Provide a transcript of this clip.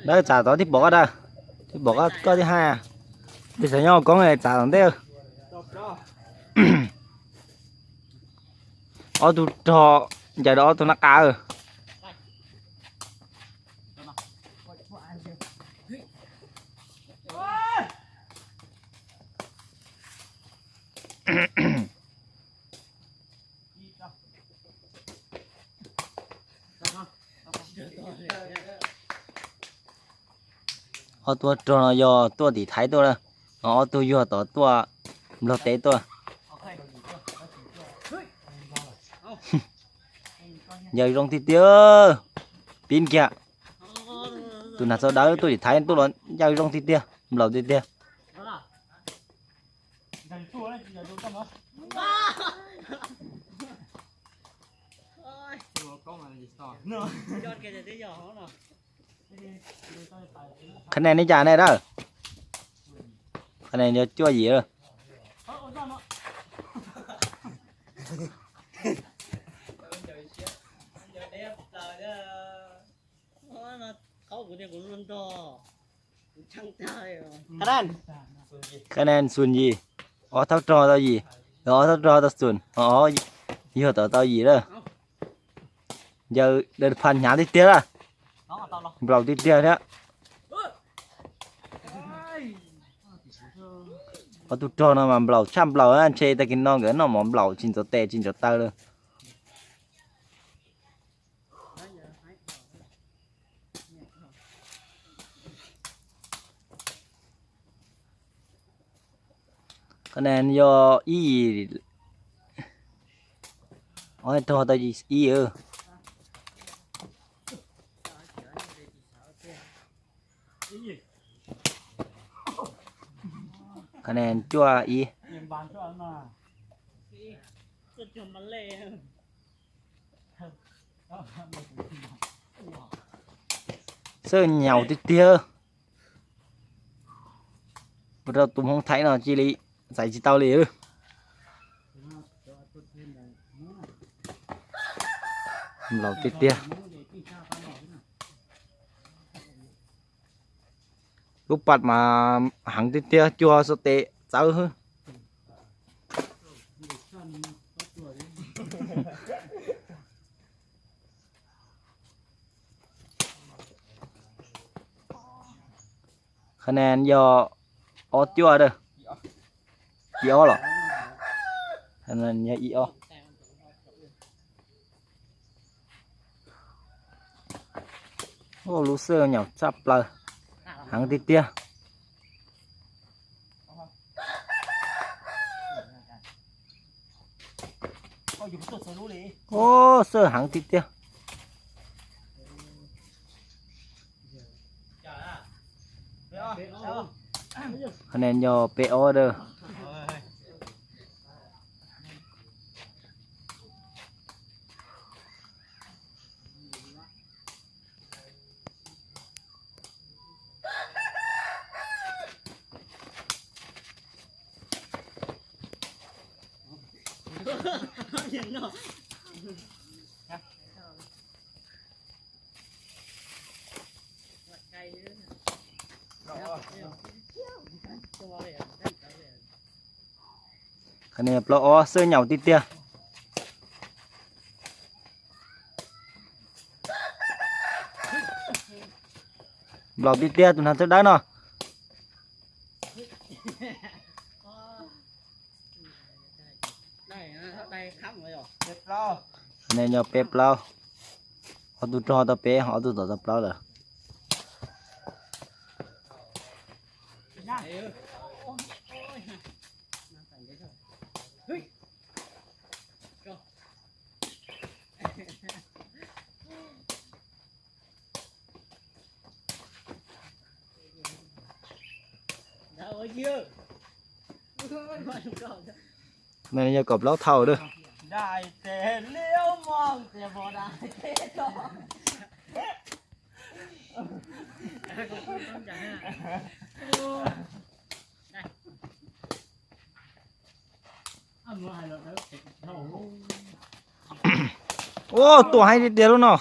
Dawb, txav tod tib pom koj dawb, tib pom koj tib hais, tib xav nyob koob txav tom ntej. Ob tug rog ncaws rau ob tug nab qa. Ob tug rog no yog tuaj tim Thaib tuaj na, ho ob tug yuag tod tuaj Nplog teb tuaj. Ncaws zoo tiag tiag, pib kiag. Tus nag txau dawb tuaj tim Thaib tuaj los ncaws zoo tiag tiag, nplaum tiag tiag. Qhov ne nej cas ne dawb? Qhov ne yog cuaj yim. Qhov ne xum yim, ob thaub rog tau yim, ob thaub rog tau xum, yuag tod tau yim lawm. Ncaws daws pha hnyav tiag tiag lawm, nplaum tiag tiag thiab. Ob tug rog no mas nplaum tshaj nplaum, ntshe tag kis no nkawd noj mov nplaum tsis ntxuav tes tsis ntxuav taw lawm. Qhov ne yog ib yim, ob tug tau yim ib. Qhov ne cuaj ib. Xwb nyaum tiag tiag. Ua rau tus Hmoob Thaib no cia li txais tsis tau li. Nplaum tiag tiag. Lub pas mas heev tiag tiag, cuag xuas tes txawv xwb. Qhov ne yog ob cuaj dawb, ib ob los, yog ib ob. Lub xwb nyaum tshaj plaws, heev tiag tiag. Xwb heev tiag tiag. Qhov ne yog peb ob dawb. Qhov no plaub ob xwb, nyaum tiag tiag. Nplaum tiag tiag tus hnav txawb dawb no. Ne nyob peb plaub. Ob tug rog tau peb, ob tug tom tau plaub lawm. Ne yog kaum plaub thaum lawm. Ua, tuaj heev tiag tiag lub no.